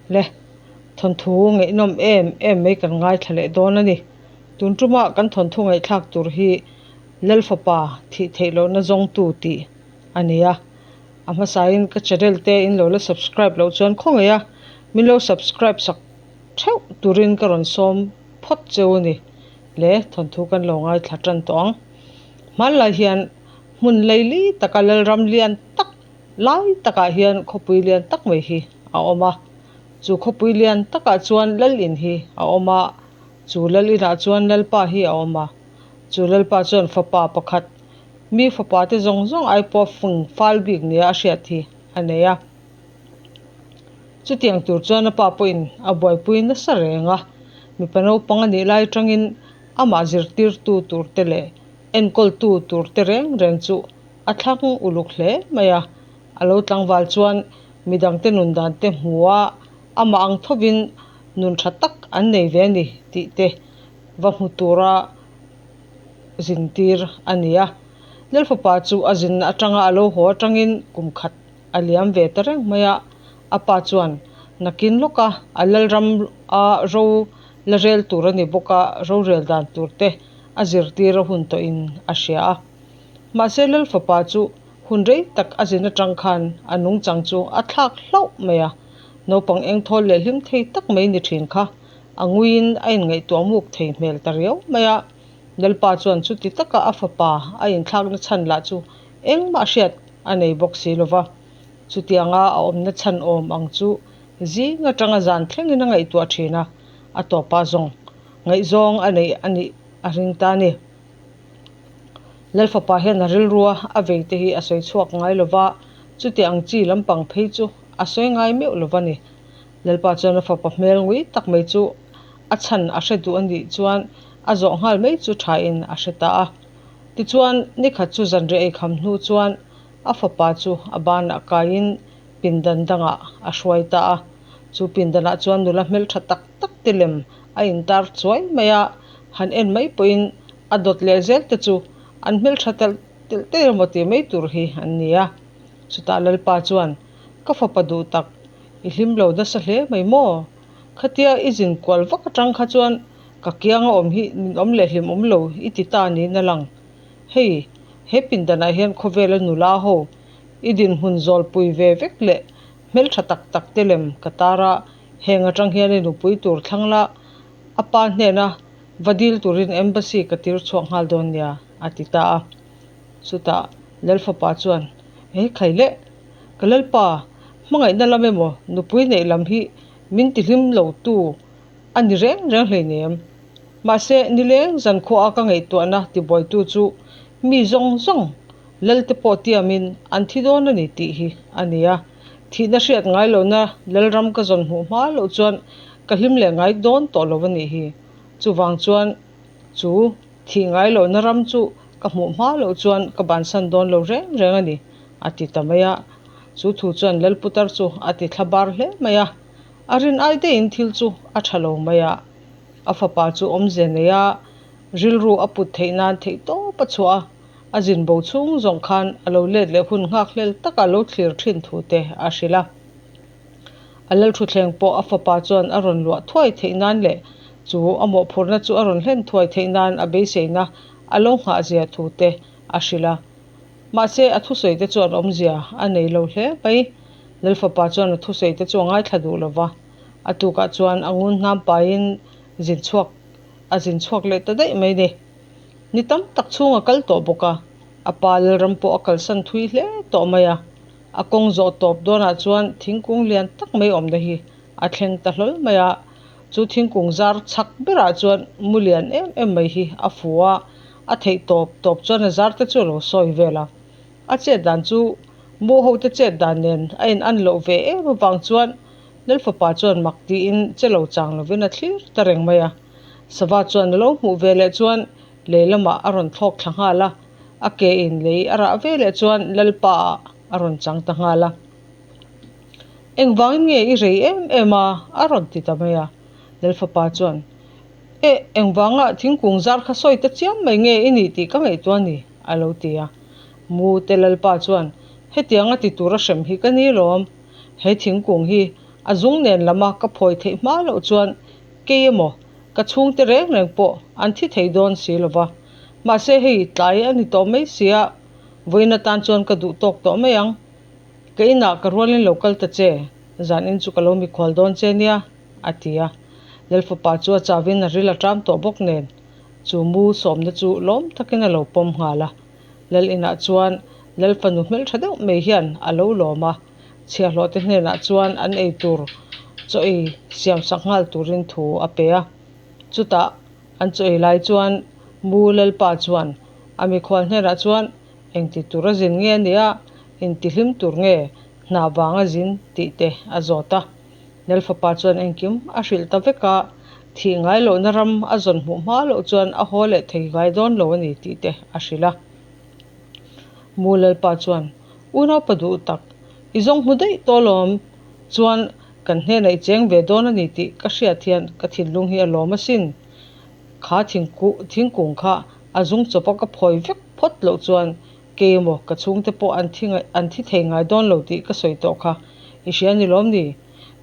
Le, thawnthu ngaihnawm em em mai kan ngaithla leh dawn a ni. Tun tuma kan thawnthu ngaihthlak tur hi Lal Fapa thih theih lohna zawngtu tih a ni a. A hmasain ka channel te in lo la subscribe loh chuan khawngaih a, min lo subscribe sak theuh turin ka rawn sawm phawt cheu a ni. Le, thawnthu kan lo ngaithla tan tawh ang. Hmanlai hian hmun leili taka Lalram lian tak Lai takah hian khawpui lian tak mai hi a awm a, chu khawpui lian takah chuan lal in hi a awm a, chu lal inah chuan lalpa hi a awm a, chu lalpa chuan fapa pakhat mi fapa te zawng zawng ai pawh fing fal bik nia a hriat hi a nei a. Chutiang tur chuan a pa pawhin a buaipui nasa reng a, mipa naupang a nih lai atangin amah zirtirtu tur te leh enkawltu tur te reng reng chu A thlang uluk hle mai a, a lo tlangval chuan midangte nun dan te hmu a, amah ang thovin nun tha tak an nei ve a ni tih te va hmu tura zintir a ni a. Lalfapa chu a zinna atanga a lo haw atangin kum khat a liam ve ta reng mai a, a pa chuan nakin lawka a lalram a ro la rel tur a ni bawk a, rorel dan tur te a zirtir a hun tawhin a hria a. Mahse Lal fapa chu hun rei tak a zin atang khan a nungchang chu a thlak hlauh mai a, naupang engthawl leh hlim thei tak mai ni thin kha a nguiin a inngaihtuah muk thei hmel ta riau mai a. Lalpa chuan chuti taka a fapa a inthlakna chhan lah chu engmah hriat a nei bawk si lo va, chutianga a awmna chhan awm ang chu zing atanga zan thlengin a ngaihtuah thin a, a tawpah zawng ngaihzawng a neih a nih a ring ta a ni. Lalfapa hian a rilrua a vei te hi a sawi chhuak ngai lo va, chuti ang chi lampang phei chu a sawi ngai meuh lo va ni. Lalpa chuan a fapa hmel ngui tak mai chu a chhan a hre duh a nih chuan a zawh nghal mai chu thain a hre ta a. Tichuan, nikhat chu zanriah eikham hnu chuan a fapa chu a banah kaiin pindan dangah a hruai ta a. Chu pindanah chuan nula hmeltha tak tak te lem a intar chuai mai a, han en mai pawhin a dawt leh zel te chu an hmeltha telh telh telh emaw tih mai tur hi an ni a. Chutah Lalpa chuan, Ka fapa duh tak, i hlim lo nasa hle mai maw? Khatia i zin kual vak atang kha chuan ka kianga awm hi ninawm leh hlimawm lo i ti ta niin a lang. Hei, he pindanah hian khawvela nula ho i dinhmun zawlpui ve vek leh hmeltha tak tak te lem ka tar a, heng atang hian i nupui tur thlang la, a pa hnena va dil turin embassy ka tir chhuak nghal dawn nia, a ti ta a. Chutah Lalfapa chuan, He khai leh, ka Lalpa, hmangaihna lam emaw nupui neih lam hi min tihlim lo tu a ni reng reng hleinem. Mahse, nileng zankhuaha ka ngaihtuahna tibuaitu chu mi zawng zawng Lalte pawh tiamin an thi dawn a ni tih hi a ni a. Thihna hriat ngai lohna Lalram ka zawn hmuh hma loh chuan ka hlim leh ngai dawn tawh lo a nih hi. Chuvang chuan chu thih ngai lohna ram chu ka hmuh hma loh chuan ka bansan dawn lo reng reng a ni, a ti ta mai a. Chu thu chuan Lalputar chu a ti thla bar hle mai a. A rin ai daihin thil chu a tha lo mai a. A fapa chu awmze nei a, rilru a put theih nan theihtawp a chhuah a. A zin bo chhung zawng khan a lo let leh hun nghak hlel taka lo thlir thin thu te a hrilh a. A lalthuthleng pawh a fapa chuan a rawn luah thuai theih nan leh chu a mawhphurhna chu a rawn hlen thuai theih nan a beiseina a lo nghah zia thu te a hrilh a. Mahse, a thusawi te chuan awmzia a nei lo hle mai. Lalfapa chuan a thusawi te chu a ngaithla duh lo va. A tukah chuan a ngun hnam paiin zin chhuak a zin chhuak leh ta daih mai ni. Ni tam tak chhung a kal tawh bawk a, a pa Lalram pawh a kalsan thui hle tawh mai a. A kawng zawh tawp dawnah chuan thingkung lian tak mai awmna hi a thleng ta hlawl mai a. Chu thingkung zar chhak berah chuan mu lian em em mai hi a fu a, a theih tawp tawp chuan a zar te chu a lo sawi vel a. A chet dan chu mu ho te chet dan nen a in an loh ve em avang chuan Lalfapa chuan mak tiin che lo chang lovin a thlir ta reng mai a. Sava chuan a lo hmuh ve leh chuan lei lamah a rawn thlawk thla nghal a, a ke in lei a rah ve leh chuan Lalpa ah a rawn chang ta nghal a. Engvangin nge i rei em em a? a rawn ti ta mai a. Lalfapa chuan, Eh, engvanga thingkung zar kha sawi ta chiam mai nge i nih tih ka ngaihtuah a ni, a lo ti a. Mu te Lalpa chuan, Hetianga ti tura hrem hi ka ni lawm. He thingkung hi. A zung nen lama ka phawi theih hma loh chuan kei emaw ka chhungte reng reng pawh an thi thei dawn si lo va. Mahse hei tlai a ni tawh mai sia, vawiin atan chuan ka duh tawk tawh mai ang. Ka inah ka rualin lo kal ta che, zanin chu ka lo mikhual dawn che nia, a ti a. Lalfapa chu a chavin a ril a ṭam tawh bawk nen, chu mu sawmna chu lawm takin a lo pawm nghal a. Lal inah chuan Lal fanu hmelṭha deuh mai hian a lo lawm a, chhiahhlawhte hnenah chuan an ei tur chaw ei siam sak nghal turin thu a pe a. Chutah an chaw ei lai chuan Mu Lalpa chuan a mikhual hnenah chuan engti tur a zin nge a nia, intihlim tur nge hna vang a zin tih te a zawt a. Lal fapa chuan engkim a hrilh ta vek a, thih ngai lohna ram a zawn hmuh hma loh chuan a haw leh thei ngai dawn lo a ni tih te a hrilh a. Mu Lalpa chuan, Unaupa duh tak, i zawng hmu daih tawh alawm, chuan kan hnenah i cheng ve dawn a ni tih ka hriat hian ka thinlung hi a lawm asin. Kha thingkung kha a zung chawpa ka phawi vek phawt loh chuan kei emaw ka chhungte pawh an thi an thi thei ngai dawn lo tih ka sawi tawh kha i hria ni lawm ni?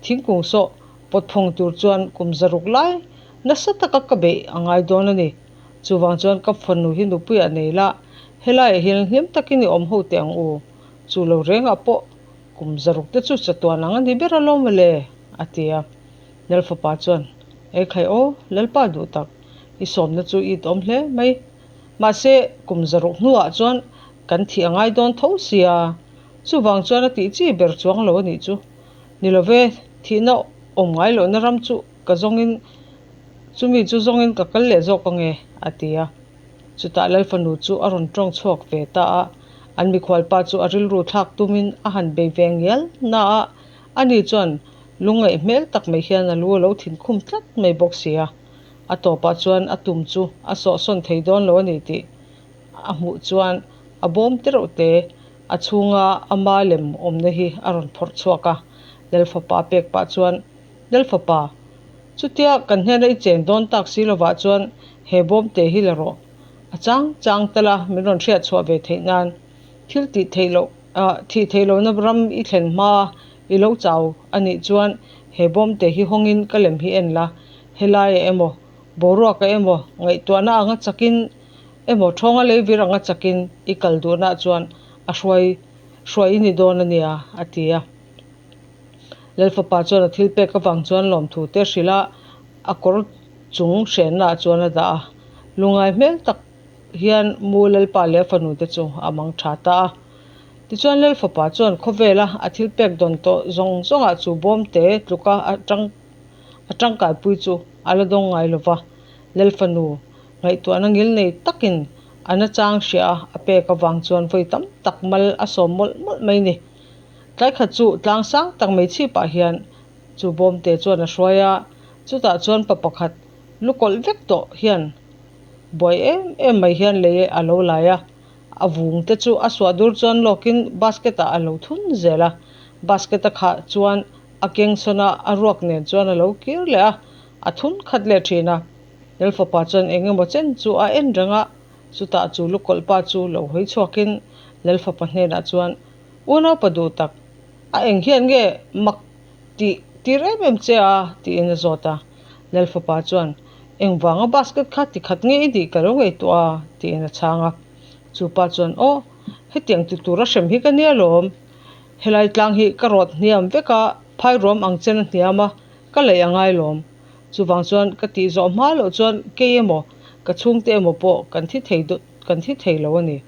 Thingkung sawh pawt phawng tur chuan kum zaruk lai nasa taka ka beih a ngai dawn a ni. Chuvang chuan ka fanu hi nupuiah nei la, helaiah hian hlim takin i awm ho teh ang u. Chu lo rengah pawh kum zaruk te chu chatuan ang a ni ber alawm mawle, a ti a. Lal fapa chuan, Ekhai aw, Lalpa duh tak, i sawmna chu i itawm hle mai. Mahse, kum zaruk hnuah chuan kan thih a ngai dawn tho sia. Chuvang chuan a tih chi ber chuang lo a nih chu. Ni love, thihna awm ngai lohna ram chu ka zawngin chumi chu zawngin ka kal leh zawk ange, a ti a. Chutah Lal fanu chu a rawn tawng chhuak ve ta a. An mikhualpa chu a rilru thlak tumin a han bei ve ngial na a, ani chuan lungngaih hmel tak mai hian a lu a lo thinkhum tlat mai bawk si a. A tawpah chuan a tum chu a sawhsawn thei dawn lo a ni tih a hmuh chuan a bawm tereuh te a chhunga ama lem awmna hi a rawn phawrh chhuak a. Lal fapa pek pah chuan, Lal fapa, chutia kan hnena i chen dawn tak si lovah chuan he bawm te hi la rawh. A chang chang tal a min rawn hriat chhuah ve theih nan thil tih theih loh thih theih lohna ram i thlen hma i lo chau a nih chuan he bawm te hi hawngin ka lem hi en la, helaiah emaw boruakah emaw ngaihtuahna anga chakin emaw thawnga leivir anga chakin i kal duhnaah chuan a hruai hruai i ni dawn a nia a ti a. Lal fapa chuan a thil pek avang chuan lawmthu te hrilh a, a kawr chung hrennaah chuan a dah a. Lungai hmel tak hian Mu Lalpa leh a fanu te chu a mang tha ta a. Tichuan Lal fapa chuan khawvela a thil pek dawn tawh zawng zawngah chu bawm te tluka a tang a tangkaipui chu a la dawng ngai lo va. Lal fanu ngaihtuahna ngil nei takin a nachang hria a, a pek avang chuan vawi tam tak mal a sawm mawlh mawlh mai ni. Tlai khat chu tlang sang tak mai chhipah hian chu bawmte chuan a hruai a, chutah chuan pa pakhat lu kawlh vek tawh hian buai em em mai hian lei a lo lai a, a vung te chu a suah dur chuan lawkin basket ah a lo thun zel a, basket a khah chuan a keng sawn a, a ruak nen chuan a lo kir leh a, a thun khat leh thin a. Lalfapa chuan eng emaw chen chu a en reng a, chutah chu lu kawlh pa chu lo hawi chhuakin Lalfapa hnenah chuan Unaupa duh tak, a eng hian nge mak tih tir em em che a? tiin a zawt a. Lal fapa chuan, Engvanga basket kha ti khat nge i nih ka lo ngaihtuah a? tiin a chhang a. Chu pa chuan, Aw, hetiang ti tura hrem hi ka nia lawm. Helai tlang hi ka rawt hniam vek a, phai ruam ang chen a hniam a, ka laih a ngai lawm. Chuvang chuan ka tih zawh hma loh chuan kei emaw, ka chhungte emaw pawh kan thi thei kan thi thei lo a ni.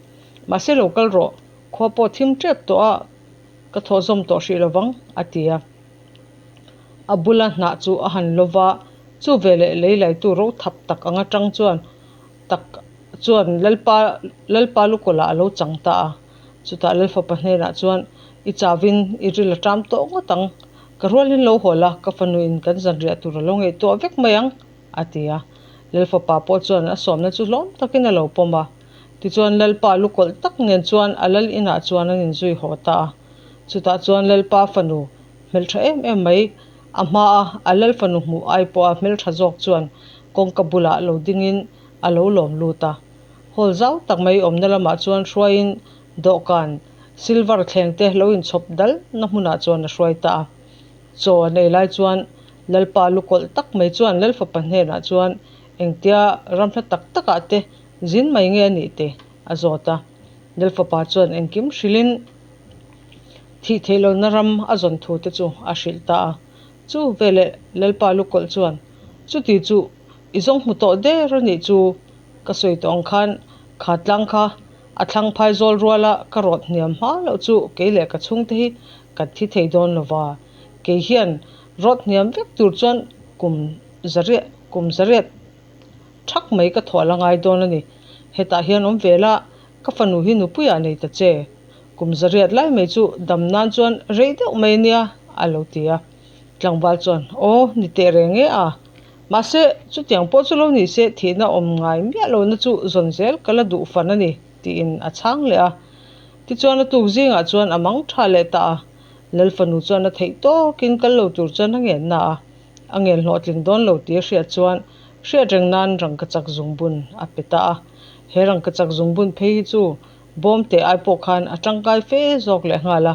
Mahse lo kal rawh. Khua pawh thim tep tawh a, ka thawh zawm tawh hrih lo vang, a ti a. A bula hnah chu a han lo va, chu veleh lei laitu ro thap tak anga tang chuan tak chuan Lalpa Lalpa lukawlah a lo chang ta a. Chutah Lalfapa hnenah chuan, I chavin i ril a ṭam tawh ngawt ang, ka rualin lo haw la, ka fanuin kan zanriah tur a lo ngaihtuah vek mai ang, a ti a. Lalfapa pawh chuan a sawmna chu hlawm takin a lo pawm a. Tichuan Lalpa lukawlh tak nen chuan a lal inah chuan an inzui haw ta a. Chutah chuan Lalpa fanu hmeltha em em mai a hmaa a lal fanu hmuh ai pawha hmeltha zawk chuan kawngka bulah lo dingin a lo lawm lut a. Hall zau tak mai awmna lamah chuan hruaiin dawhkan silver thleng te lo inchhawp dal na hmunah chuan a hruai ta a. Chaw an ei lai chuan Lalpa lu kawlh tak mai chuan Lalfapa hnenah chuan engtia ram hla tak takah te zin mai nge a nih te a zawt a. Lalfapa chuan engkim hrilhin thih theih lohna ram a zawn thu te chu a hrilh ta a. Chu veleh Lalpa lu kawlh chuan, Chuti chu i zawng hmu tawh der a nih chu ka sawi tawh ang khan kha tlang kha a thlang phai zawl ruala ka rawt hniam hma loh chu kei leh ka chhungte hi kan thi thei dawn lo va, kei hian rawt hniam vek tur chuan kum zariat kum zariat thak mai ka thawh la ngai dawn a ni. Hetah hian awm ve la, ka fanu hi nupuiah nei ta che. Kum zariat lai mai chu dam nan chuan rei deuh mai a nia, a lo ti a. Tlangval chuan, Aw, ni teh reng e a. Mahse, chutiang pawh chu lo ni se thihna awm ngai miah lohna chu zawn zel ka la duh fan a ni, tiin a chhang leh a. Tichuan a tuk zingah chuan a mang tha leh ta a. Lal fanu chuan a theih tawkin kal lo tur chuan a ngen na a. A ngen hlawhtling dawn lo tih a hriat chuan hriat reng nan rangkachak zungbun a pe ta a. He rangkachak zungbun phei hi chu bawm teh ai pawh khan a tangkai fe zawk leh nghal a.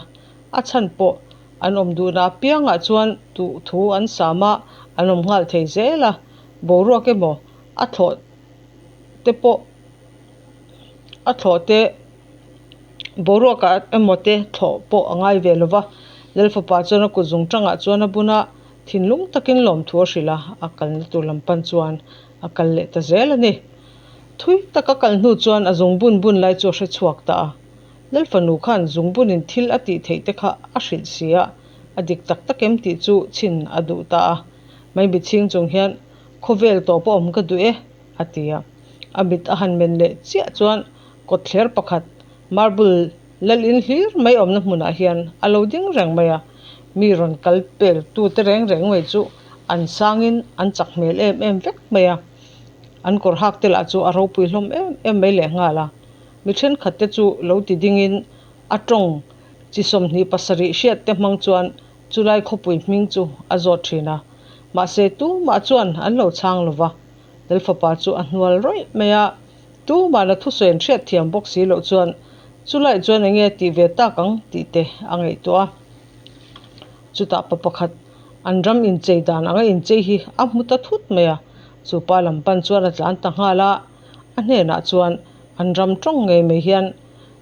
A chhan pawh An awm duhna apiangah chuan duh thu an sam a, an awm nghal thei zel a, boruak emaw a thlawh te pawh a thlawh te boruakah emaw te thlawh pawh a ngai ve lo va. Lalfapa chuan a kut zung tangah chuan a bun a, thinlung takin lawmthu a hrilh a, a kalna tur lam pan chuan a kal leh ta zel a ni. Thui tak a kal hnu chuan a zung bun bun lai chu a hre chhuak ta a. Lalfanu khan zungbunin thil a tih theih te kha a hrilh si a, a dik tak tak em tih chu chhin a duh ta a. Maimi chhing chung hian, Khawvel tawp a awm ka duh e, a ti a. A mit a han men leh chiah chuan kawtthler pakhat, marble lal in hlir mai awmna hmunah hian a lo ding reng mai a. Mi rawn kal pel tute reng reng mai chu an sangin an chak hmel em em vek mai a. An kawr hak te lah chu a ropui hlawm em em mai lehnghal a. Mi thenkhatte chu lo ti dingin a tawng chi 27 hriatte hmang chuan chulai khawpui hming chu a zawt thin a. Mahse tumah chuan an lo chhang lo va, Lalfapa chu a hnual rawih mai a, tumahna thusawi an hriat thiam bawk si loh chuan chulai chuan enge tih ve tak ang tih te a ngaihtuah a. Chutah pa pakhat an ram inchei dan anga inchei hi a hmu ta thut mai a, chupa lam pan chuan a tlan ta nghal a. A hnenah chuan an ram tawng ngei mai hian,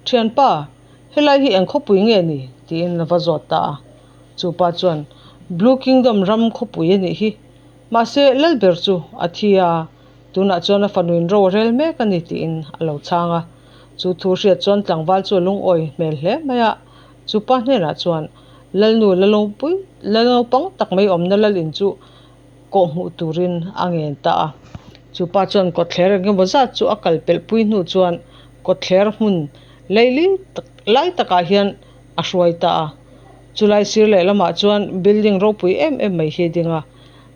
Thianpa, helai hi eng khawpui nge ni? tiin a va zawt ta a. Chu pa chuan, Blue Kingdom ram khawpui a nih hi. Mahse, Lalber chu a thi a, tunah chuan a fanuin ro a rel mek a ni tiin a lo chhang a. Chu thu hriat chuan tlangval chu a lungawi hmel hle mai a. Chu pa hnenah chuan, Lalnu Lalawpui, Lalnaupang tak mai awmna lal in chu kawh hmuh turin a ngen ta a. Chu pa chuan kawtthler eng emaw zat chu a kal pelh pui hnu chuan kawtthler hmun leili tak lai takah hian a hruai ta a. Chulai sir leh lamah chuan building ropui em em mai hi a ding a,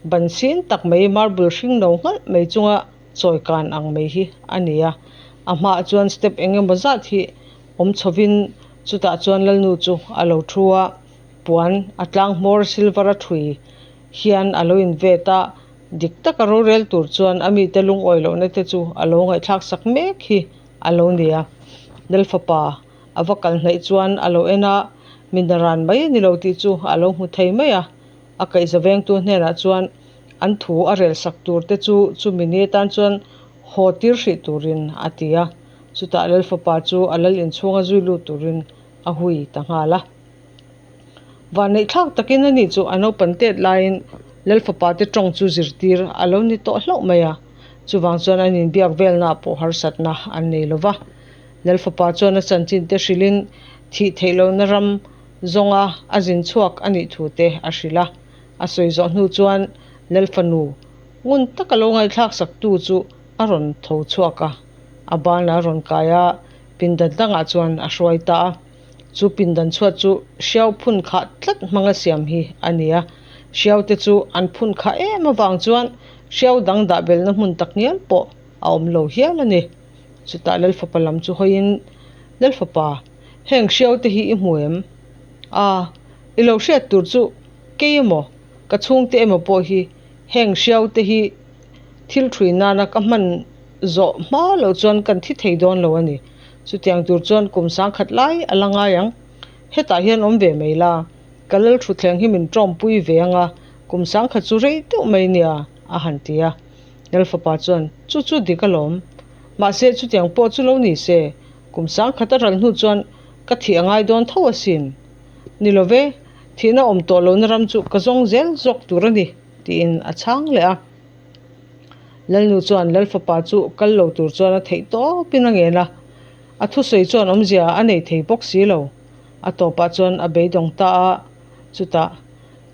ban sin tak mai marble hring no nghalh mai chunga chawi kan ang mai hi a ni a. A hmaah chuan step eng emaw zat hi awm chhovin chutah chuan lalnu chu a lo thu a, puan a tlang hmawr silver a thui hian a lo invet a, dik taka rorel tur chuan a mite lungawi lohna te chu a lo ngaihthlak sak mek hi a lo ni a. Lalfapa a va kal hnaih chuan a lo en a, mi naran mai a ni lo tih chu a lo hmu thei mai a. A kaihza vengtu hnenah chuan an thu a rel sak tur te chu chumi ni atan chuan haw tir hrih turin a ti a. Chutah Lalfapa chu a lal inchhunga zui lut turin a hui ta nghal a. Vanneihthlak takin ani chu a naupan tet laiin Lalfapa te tawng chu zirtir a lo ni tawh hlauh mai a, chuvang chuan an inbiak velnaah pawh harsatna an nei lo va. Lalfapa chuan a chanchin te hrilhin thih theih lohna ram zawnga a zin chhuak a nih thu te a hrilh a. A sawi zawh hnu chuan Lalfanu ngun taka lo ngaihthlak saktu chu a rawn tho chhuak a, a banah a rawn kai a, pindan dangah chuan a hruai ta a. Chu pindan chhuat chu hriau phun khah tlat hmanga siam hi a ni a, hriau te chu an phun khah em avang chuan hriau dang dah belna hmun tak ngial pawh a awm lo hial a ni. Chutah Lalfapa lam chu hawiin, Lalfapa, heng hriau te hi i hmu em? A, i lo hriat tur chu kei emaw, ka chhungte emaw pawh hi heng hriau te hi thil thui nana ka hman zawh hma loh chuan kan thi thei dawn lo a ni. Chutiang tur chuan kum sangkhat lai a la ngai ang. Hetah hian awm ve mai la. Ka lal thutthleng hi min tawmpui ve ang a, kum sangkhat chu rei deuh mai nia, a han ti a. Lal fapa chuan, Chu chu dik alawm. Mahse, chutiang pawh chu lo ni se, kum sangkhat a ral hnu chuan ka thih a ngai dawn tho asin. Ni lo ve, thihna awm tawh lohna ram chu ka zawng zel zawk tur a ni, tiin a chhang leh a. Lalnu chuan Lal fapa chu kal lo tur chuan a theih tawpin a ngen a, a thusawi chuan awmzia a nei thei bawk si lo. A tawpah chuan a beidawng ta a, chutah,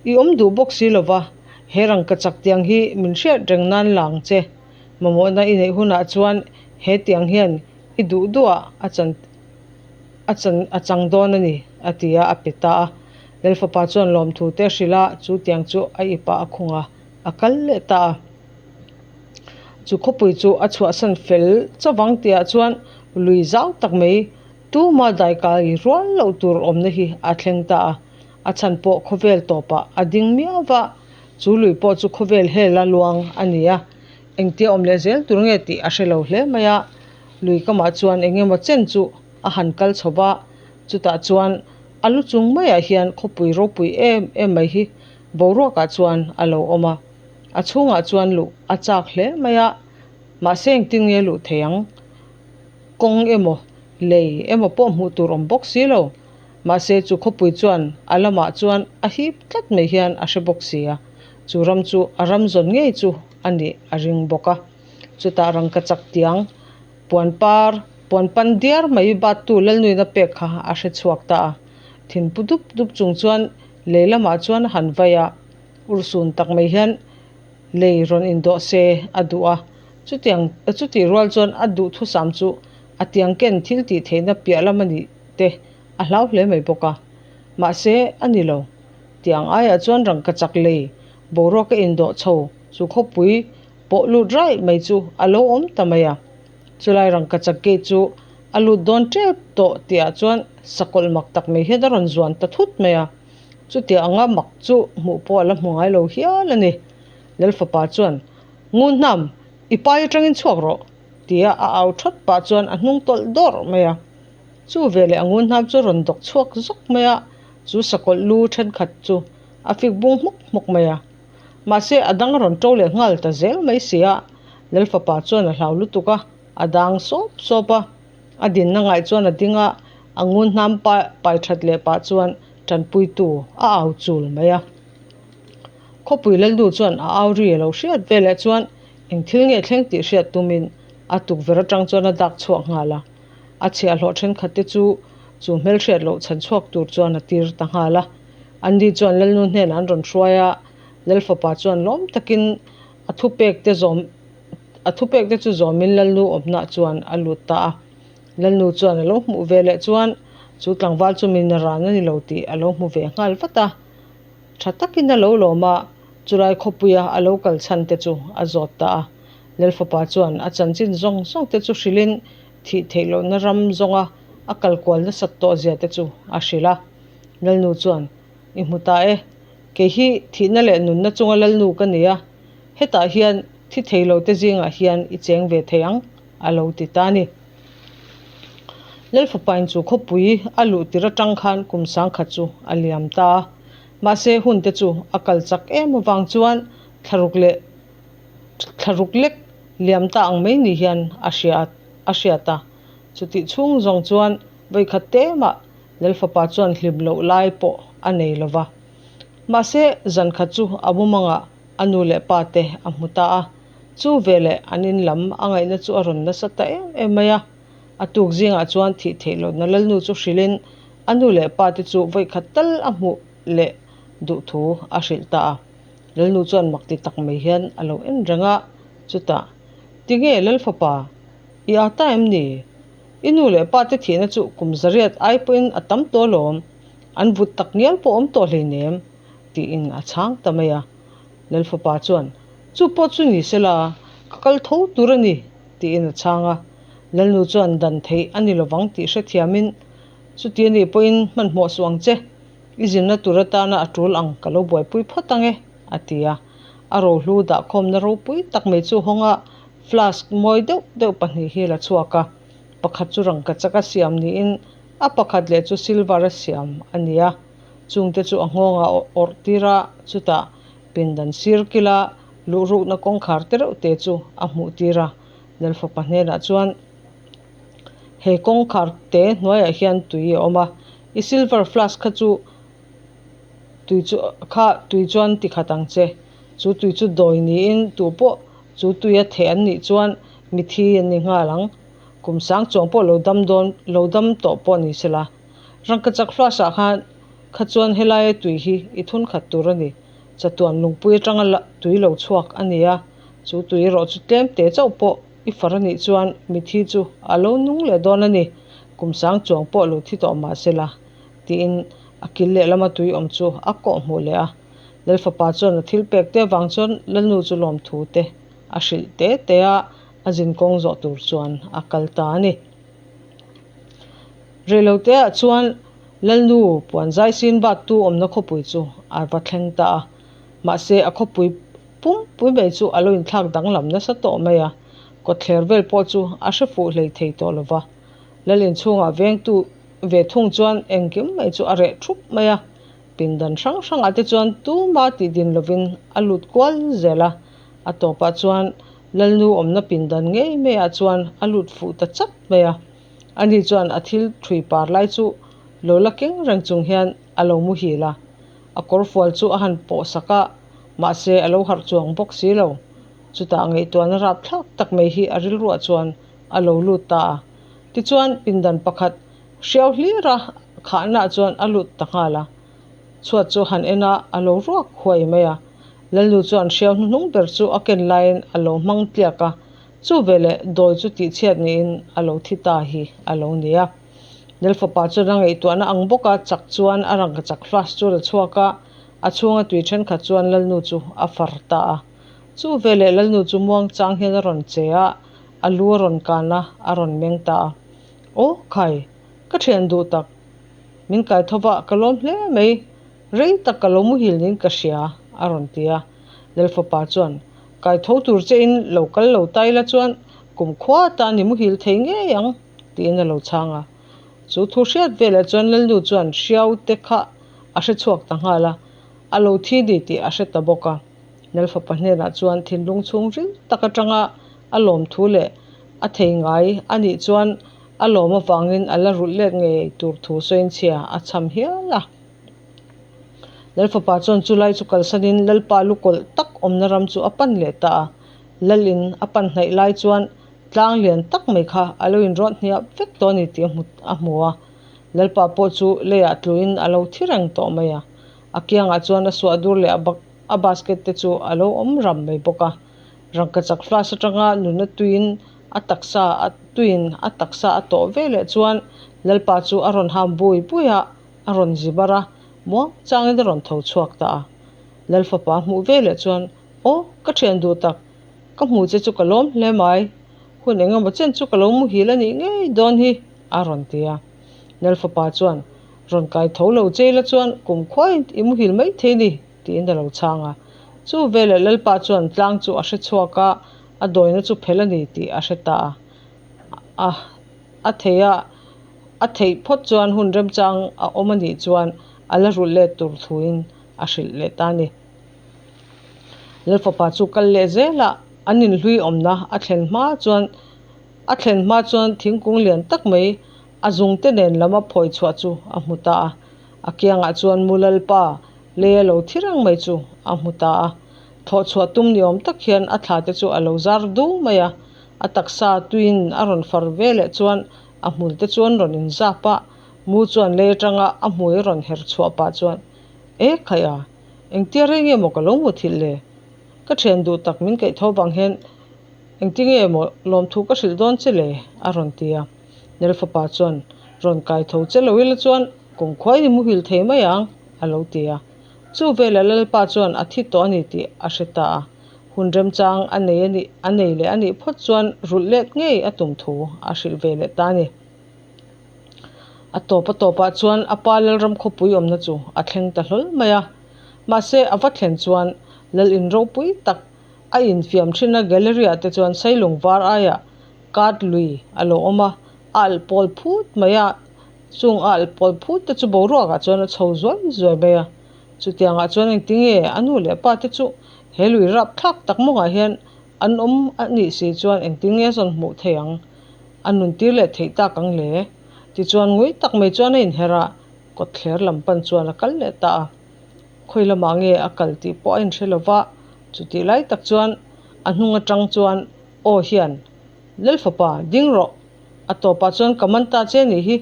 I awm duh bawk si lo va, he rangka chak tiang hi min hriat reng nan lang che. Mamawhna i neih hunah chuan he tiang hian i duh duhah a chan a chan a chang dawn a ni, a ti a, a pe ta a. Lal fapa chuan lawmthu te a hrilh a, chu tiang chu a ipah a khung a, a kal leh ta a. Chu khawpui chu a chhuahsan fel chavang tihah chuan lui zau tak mai Tuma daikai rual loh tur awmna hi a thleng ta a, a chhan pawh khawvel tawpah a ding miau va, chu lui pawh chu khawvel hela luang a ni a, engtia awm leh zel tur nge tih a hre lo hle mai a, lui kamah chuan eng emaw chen chu a han kal chho va, chutah chuan a lu chung maiah hian khawpui ropui em em mai hi boruakah chuan a lo awm a, a chhungah chuan luh a chak hle mai a, mahse engtin nge luh thei ang? Kawng emaw, lei emaw pawh hmuh tur awm bawk si lo. Mahse chu khawpui chuan a lamah chuan a hip tlat mai hian a hre bawk si a, chu ram chu a ram zawn ngei chu a nih a ring bawk a. Chutah rangka chak tiang puan par, puan pan diar mai battu Lalnuina pek kha a hre chhuak ta a. Thinpu dup dup chung chuan lei lamah chuan a han vai a, urhsun tak mai hian lei rawn indawh se a duh a, chutiang chutih rual chuan a duhthusam chu a tiang ken thil tih theihna piah lam a nih te a hlau hle mai bawk a. Mahse, a ni lo. Tiang aiah chuan rangkachak lei boruak a indawh chho chu khawpui pawh lut raih mai chu a lo awm ta mai a. Chulai rangkachak gate chu a lut dawn tep tawh tihah chuan sakawlh mak tak mai hian a rawn zuan ta thut mai a. Chutiang anga mak chu hmuh pawh a la hmu ngai lo hial a ni. Lal fapa chuan, Ngun hnam, i pai atangin chhuak rawh, tia a au that pah chuan a hnung tawlh dawrh mai a. Chu veleh a ngun hnam chu a rawn dawk chhuak zawk mai a, chu sakawlh lu thenkhat chu a fik bung hmawk hmawk mai a. Mahse, a dang a rawn to leh nghal ta zel mai si a, Lal fapa chuan a hlau lutuk a, a dang sawp sawp a. A dinna ngaih chuan a ding a, a ngun hnam pai that leh pah chuan tanpuitu a au chul mai a. Khawpui Lalnu chuan a au ri a lo hriat veleh chuan eng thil nge thleng tih hriat tumin a tukverh atang chuan a dak chhuak nghal a. A chhiahhlawh thenkhat te chu chu hmelhriat loh chhan chhuak tur chuan a tir ta nghal a. Anni chuan Lalnu hnenah an rawn hruai a, Lal fapa chuan lawm takin a thupek te zawm a thupek te chu zawmin Lalnu awmnah chuan a lut ta a. Lalnu chuan a lo hmuh ve leh chuan chu tlangval chu min ran a ni lo tih a lo hmu ve nghal vat a. Tha takin a lo lawm a, chulai khawpuia a lo kal chhan te chu a zawt ta a. Lalfapa chuan a chanchin zawng zawng te chu hrilhin thih theih lohna ram zawnga a kal kual nasat tawh zia te chu a hrilh a. Lalnu chuan, I hmu ta e, kei hi thihna leh nunna chunga Lalnu ka ni a, hetah hian thi thei lo te zingah hian i cheng ve thei ang, a lo ti ta a ni. Lalfapain chu khawpui a luh tir atang khan kum sangkhat chu a liam ta a, mahse hun te chu a kal chak em avang chuan thlaruk leh thlaruk lek liam ta ang mai ni hian a hria a hriat a. Chutih chhung zawng chuan vawikhat te mah Lalfapa chuan hlim loh lai pawh a nei lo va. Mahse zankhat chu a mumangah a nu leh pa te a hmu ta a. Chu veleh an in lam a ngaihna chu a rawn nasa ta em em mai a. A tuk zingah chuan thih theih lohna Lalnu chu hrilhin a nu leh pa te chu vawikhat tal a hmuh leh duh thu a hrilh ta a. Lalnu chuan mak ti tak mai hian a lo en reng a, chutah, Tinge Lalfapa, i â ta em ni? I nu leh pa te thihna chu kum zariat ai pawhin a tam tawh alawm, an vut tak ngial pawh awm tawh hleinem, tiin a chhang ta mai a. Lalfapa chuan, Chu pawh chu ni sela, ka kal tho tur a ni, tiin a chhang a. Lalnu chuan dan theih a ni lovang tih hrethiamin, Chuti a nih pawhin hmanhmawh suh ang che, i zinna tur atana a tul ang ka lo buaipui phawt ang e, a ti a. A rohlu dahkhawmna ropui tak mai chu hawnga flask mawi deuh deuh pahnih hi la chhuak a, pakhat chu rangkachak a siam niin a pakhat leh chu silver a siam a ni a. Chungte chu a nghawngah a awrh tir a, chutah pindan sir kila luhrukna kawngkhar te reuh te chu a hmuh tir a. Lalfapa hnenah chuan, He kawngkhar te hnuaiah hian tui a awm a, i silver flask kha chu tui chu kha tui chuan ti khat ang che. Chu tui chu dawi niin tu pawh chu tuia theh an nih chuan mithi an ni nghal ang. Kum sang chuang pawh lo dam dawn lo dam tawh pawh ni sela. Rangkachak flash ah khan kha chuan helaia tui hi i thun khat tur a ni. Chatuan lungpui atanga la tui lo chhuak a ni a, chu tui erawh chu tlem te chauh pawh i far a nih chuan mithi chu a lo nung leh dawn a ni. Kum sang chuang pawh lo thi tawh mah sela tiin a kil lehlama tui awm chu a kawh hmuh leh a. Lalfapa chuan a thil pek te avang chuan Lalnu chu lawmthu te a hrilh te te a, a zinkawng zawh tur chuan a kal ta a ni. Reiloteah chuan Lalnu puan zai sin bat tu awmna khawpui chu a va thleng ta a, mahse a khawpui pumpui mai chu a lo inthlak danglam nasa tawh mai a, kawtthler vel pawh chu a hre fuh hlei thei tawh lo va. Lal inchhungah vengtu ve thung chuan engkim mai chu a reh thup mai a, pindan hrang hrangah te chuan tuma tih din lovin a lut kual zel a, a tawpah chuan Lalnu awmna pindan ngei maiah chuan a lut fuh ta chap mai a. Ani chuan a thil thui par lai chu lo la keng reng chung hian a lo muhil a, a kawrfual chu a han pawh sak a, mahse a lo harh chuang bawk si lo. Chutah ngaihtuahna rapthlak tak mai hi a rilruah chuan a lo lut ta a. Tichuan pindan pakhat hriau hlira khahnaah chuan a lut ta nghal a. Chhuat chu han en a, a lo ruak huai mai a. Lalnu chuan hriau hnuhnung ber chu a ken laiin a lo hmang tliak a, chu veleh dawi chu tihchhiat niin a lo thi ta hi a lo ni a. Lalfapa chuan a ngaihtuahna ang bawka chak chuan a rangkachak flask chu a la chhuak a, a chhunga tui thenkhat chuan Lalnu chu a far ta a. Chu veleh Lalnu chu muang chang hian a rawn che a, a lu a rawn kan a, a rawn meng ta a. Aw khai, ka thian duh tak, min kai tho va, ka lawm hle mai. Rei tak ka lo muhil niin ka hria, a rawn ti a. Lalfapa chuan, Kai tho tur che in lo kal lo ta ila chuan kum khua atan i muhil thei ngei ang, tiin a lo chhang a. Chu thu hriat velah chuan Lalnu chuan hriau te kha a hre chhuak ta nghal a, a lo thi ni tih a hre ta bawk a. Lalfapa hnenah chuan thinlung chhungril tak atanga a lawm thu leh a thei ngai a nih chuan a lawm avangin a la rulh let ngei tur thu sawiinchhia a chham hial a. Lalfapa chuan chulai chu kalsanin Lalpa lu kawlh tak awmna ram chu a pan leh ta a. Lalin a pan hnaih lai chuan tlang lian tak mai kha a lo inrawt hniah vek tawh a ni tih a hmu a. Lalpa pawh chu leiah tluin a lo thi reng tawh mai a. A kiangah chuan a suah dur leh a basket te chu a lo awm ram mai bawk a. Rangkachak flask atanga nunna tuiin a taksa a tuiin a taksa a tawh veleh chuan Lalpa chu a rawn ham bui bui a. A rawn zi bar a, muang changin a rawn tho chhuak ta a. Lalfapa hmuh veleh chuan, Aw, ka thian duh tak, ka hmu che chu ka lawm hle mai. Hun eng emaw chen chu ka lo muhil a nih ngei dawn hi, a rawn ti a. Lalfapa chuan, Rawn kai tho lo che ila chuan kum khuain i muhil mai thei ni, tiin a lo chhang a. Chu veleh Lalpa chuan tlang chu a hre chhuak a, a dawina chu phel a ni tih a hre ta a. A, a thei a. A theih phawt chuan hun remchang a awm a nih chuan a la rulh let tur thuin a hrilh leh ta a ni. Lalfapa chu kal leh zelah an inhlui awmna a thlen hma chuan a thlen hma chuan thingkung lian tak mai a zungte nen lama phawi chhuah chu a hmu ta a. A kiangah chuan mu Lalpa lei a lo thi reng mai chu a hmu ta a. Thlawh chhuah tum ni awm tak hian a thla te chu a lo zar du mai a. A taksa tuiin a rawn far ve leh chuan A hmul te chuan rawn inzap a, mu chuan lei atanga a hmui rawn her chhuah pah chuan, E khaih a, engtia rei nge maw ka lo muthilh le? Ka thian duh tak min kaih tho vang hian engti nge maw lawmthu ka hrilh dawn che le? a rawn ti a. Nel fapa chuan, Rawn kai tho che lo ila chuan kum khuain i muhil thei mai ang, a lo ti a. Chu velah Lalpa chuan a thi tawh a ni tih a hre ta a. Hun remchang a nei a nih a nei leh a nih phawt chuan rulh let ngei a tum thu a hrilh ve leh ta a ni. A tawp a tawpah chuan a pa Lalram khawpui awmna chu a thleng ta hlawl mai a. Mahse a va thlen chuan Lal in ropui tak a infiam thin a gallery ah te chuan Sailung var aiah card lui a lo awm a, a alh pawl phut mai a. Chung a alh pawl phut te chu boruakah chuan a chho zuai zuai mai a. Chutiangah chuan engtinge a nu leh pa te chu he lui rapthlak tak mawngah hian an awm a nih si chuan engtinge a zawn hmuh thei ang? A nun tir leh theih tak ang le? Tichuan ngui tak mai chuan a inher a, kawtthler lam pan chuan a kal leh ta a. Khawi lamah nge a kal tih pawh a inhre lo va, chutih lai tak chuan a hnung atang chuan aw hian, Lalfapa, ding rawh! A tawpah chuan ka man ta che nih hi,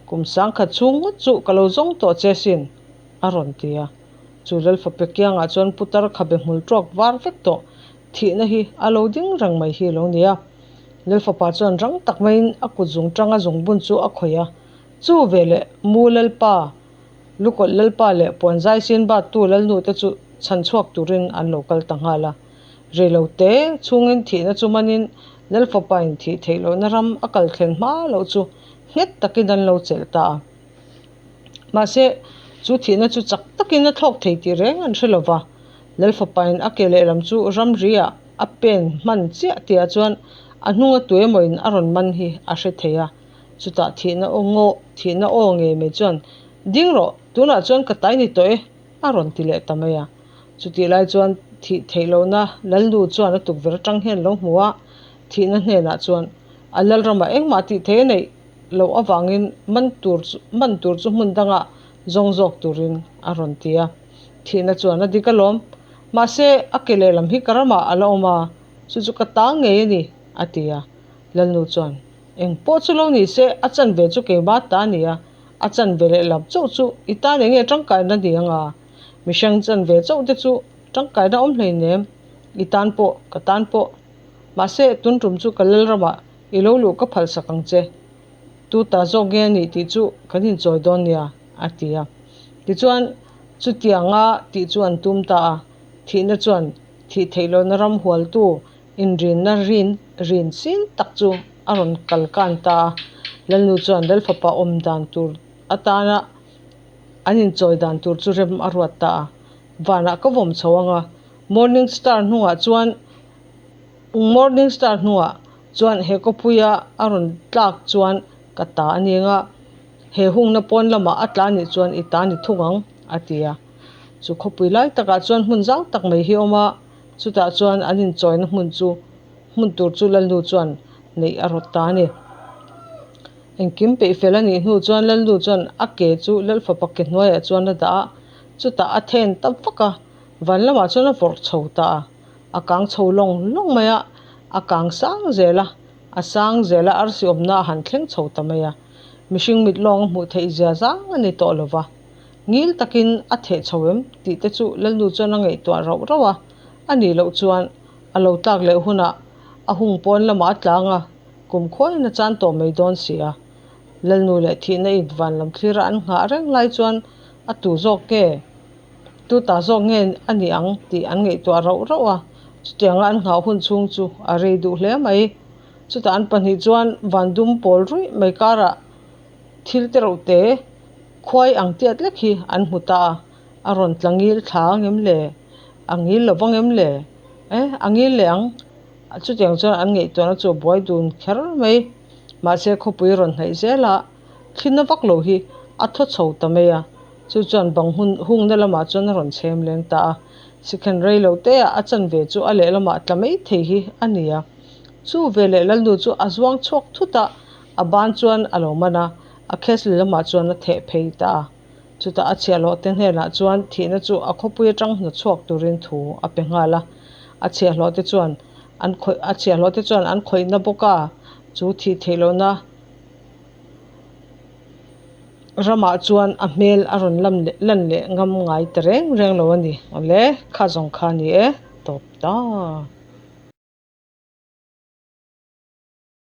kum sangkhat chhung ngawt chu ka lo zawng tawh che sin, a rawn ti a. Chu Lalfapa kiangah chuan putar khabe hmul tawk var vek tawh thihna hi a lo ding reng mai hi a lo ni a. Lalfapa chuan rang tak maiin a kut zung tanga zungbun chu a khawih a, Chu veleh Mu Lalpa, Lukawlh Lalpa leh Puanzai Sinbattu Lalnu te chu chhan chhuak turin an lo kal ta nghal a. Reilo te chhungin thihna chu manin Lalfapain thih theih lohna ram a kal thlen hma loh chu nghet takin an lo chelh ta a. Mahse, chu thihna chu chak takin a thlawk thei tih reng an hre lo va. Lalfapain a ke lehlam chu ramri-ah a pen hman chiah tihah chuan a hnunga tuemawin a rawn man hi a hre thei a. Chutah thihna aw ngaw, thihna aw ngei mai chuan, Ding rawh, tunah chuan ka tai ni tawh e, a rawn ti leh ta mai a. Chutih lai chuan thih theih lohna Lalnu chuan a tukverh atang hian lo hmu a, thihna hnenah chuan a Lalramah engmah tih theih a neih loh avangin man tur chu man tur chu hmun dangah zawng zawk turin a rawn ti a. Thihna chuan a dik alawm, mahse a ke lehlam hi ka ramah a la awm a, chu chu ka ta ngei a ni, a ti a. Lalnu chuan Eng pawh chu lo ni se, a chanve chu keimah ta a ni a, a chanve leh lam chauh chu i tan eng nge tangkaina ni ang a? Mihring chanve chauh te chu tangkaina awm hleinem, i tan pawh, ka tan pawh. Mahse, tun tum chu ka Lalramah i lo luh ka phalsak ang che. Tu ta zawk nge a nih tih chu kan inchawi dawn nia, a ti a. Tichuan, chutianga tih chu an tum ta a, thihna chuan thih theih lohna ram hualtu Inrinna rin rin sin tak chu a rawn kal kan ta a, Lalnu chuan Lalfapa awm dan tur atana an inchawi dan tur chu rem a ruat ta a. Vanah ka vawm chho ang a, Morning Star hnungah chuan Morning Star hnungah chuan he kawpuia a rawn tlak chuan ka ta a ni ang a, he hungna pawn lamah a tla nih chuan i ta ni thung ang, a ti a. Chu khawpui lai takah chuan hmun zau tak mai hi a awm a. Chutah chuan an inchawina hmun chu hmun tur chu Lalnu chuan neih a rawt ta a ni. Engkim peih fel a nih hnu chuan Lalnu chuan a ke chu Lalfapa ke hnuaiah chuan a dah a, chutah a then ta vak a, van lamah chuan a vawrh chho ta a, a kang chho lawng lawng mai a, a kang sang zel a, a sang zel a, arsi awmna a han thleng chho ta mai a, mihring mit lawng a hmuh theih zia zang a ni tawh lo va. Ngil takin a theh chho em tih te chu Lalnu chuan a ngaihtuah rauh rauh a, a nih loh chuan a lo tlak leh hunah a hung pawn lamah a tlang a, kum khuain a chan tawh mai dawn si a. Lalnu leh thihna in van lam thlira an nghah reng lai chuan a tu zawk nge, tu ta zawk nge a ni ang tih an ngaihtuah rauh rauh a, chutianga an nghah hun chhung chu a rei duh hle mai. Chutah an pahnih chuan van dum pawl ruih mai karah thil te reuh te, Khuai ang tiat lek hi an hmu ta a, a rawn tla ngil thla ang em le? A ngil lo vang em le? Eh, a ngil leh ang. Chutiang chuan an ngaihtuahna chu a buai dun kher mai. Mahse, khawpui rawn hnaih zel a, thlina vak lo hi a thaw chho ta mai a. Chu chuan bang hun hungna lamah chuan a rawn chhem leng ta a. Sikhen rei lo te ah a chanve chu a lehlamah tla mai thei hi a ni a. Chu veleh Lalnu chu a zuang chhuak thut a, a ban chuan a lo man a. A case lamah chuan a theh phei ta a, chutah a chhiahhlawh te hnenah chuan thihna chu a khawpui atang hnawchhuak turin thu a pe nghal a. A chhiahhlawh te chuan an khawih a chhiahhlawh te chuan an khawihna bawk a, chu thih theih lohna ramah chuan a hmel a rawn lam leh lan leh ngam ngai ta reng reng lo a ni. Awle, kha zawng kha a ni e, tawp ta.